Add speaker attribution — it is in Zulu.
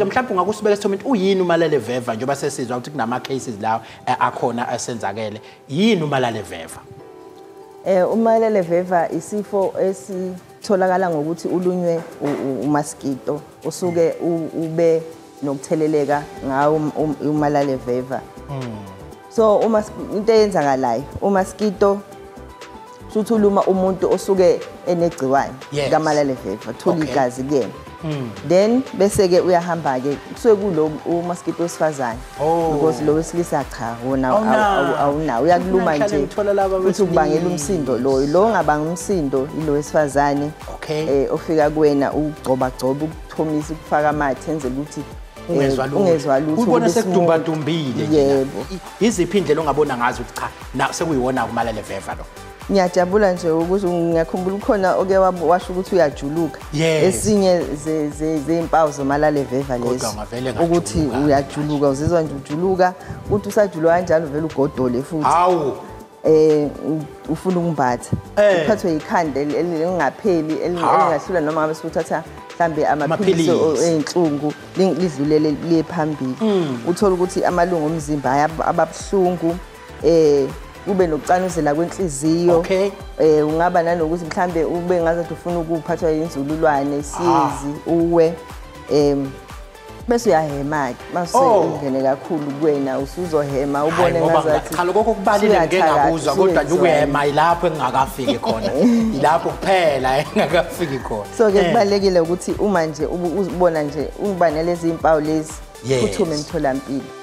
Speaker 1: Mhlawumbe ungakusibeka isithombe, uyini umalale veva, njengoba sesizwa ukuthi kunama cases la akhona asenzakele? Yini umalale veva?
Speaker 2: Umalale veva isifo esitholakala ngokuthi ulunywe umaskito usuke ube nokutheleleka ngawo umalale veva. So uma into eyenzakalayo, umaskito futhi uluma umuntu osuke enegciwane kamalale veva, thola igazi kuyena. Then bese ke uyahamba ke kusuke kulo umaskito wesifazane, because lo wesilisa cha wona awunawo, uyakuluma nje futhi ukubangela umsindo. Lo ongabanga umsindo ilo wesifazane ofika kuwena ugcoba gcoba, ukuthomisa, ukufaka amathe enzela ukuthi
Speaker 1: ungezwa lutho, ubona sekudumbadumbile.
Speaker 2: Yebo.
Speaker 1: Iziphi indlela ongabona ngazo ukuthi cha na sekuyiwona umalale veva lo?
Speaker 2: Ngiyajabula nje ukuthi ngiyakhumbula ukhona oke washo ukuthi uyajuluka. Esinye zezimpawu zomalale veva lezo, ukuthi uyajuluka, uzizwa nje ujuluka, uthi usajuluka kanjalo vele ugodole futhi.
Speaker 1: Hawu.
Speaker 2: Ufuna ukumbatha. Uphathwe ikhanda elingapheli, elingahlula noma ngabe usuthatha mhlambe amaphilisi eyinhlungu, lidlulele liye phambili. Uthola ukuthi amalungu omzimba ababuhlungu, kube nokucanuzela kwenhliziyo. Ungaba nanokuthi mhlambe ube ngazathi ufuna ukuphathwa inzululwane, isiyezi, uwe, bese uyahema ke mase ungene kakhulu kuwena, usuzohema ubone ngazathi
Speaker 1: cha lokho kubalile ngeke ngakuzwa, kodwa nje ukuhema ilapho engingakafiki khona, ilapho kuphela engingakafiki khona.
Speaker 2: So ke kubalekile ukuthi uma nje ubona nje uba nalezi impawu lezi, phuthume emtholampilo.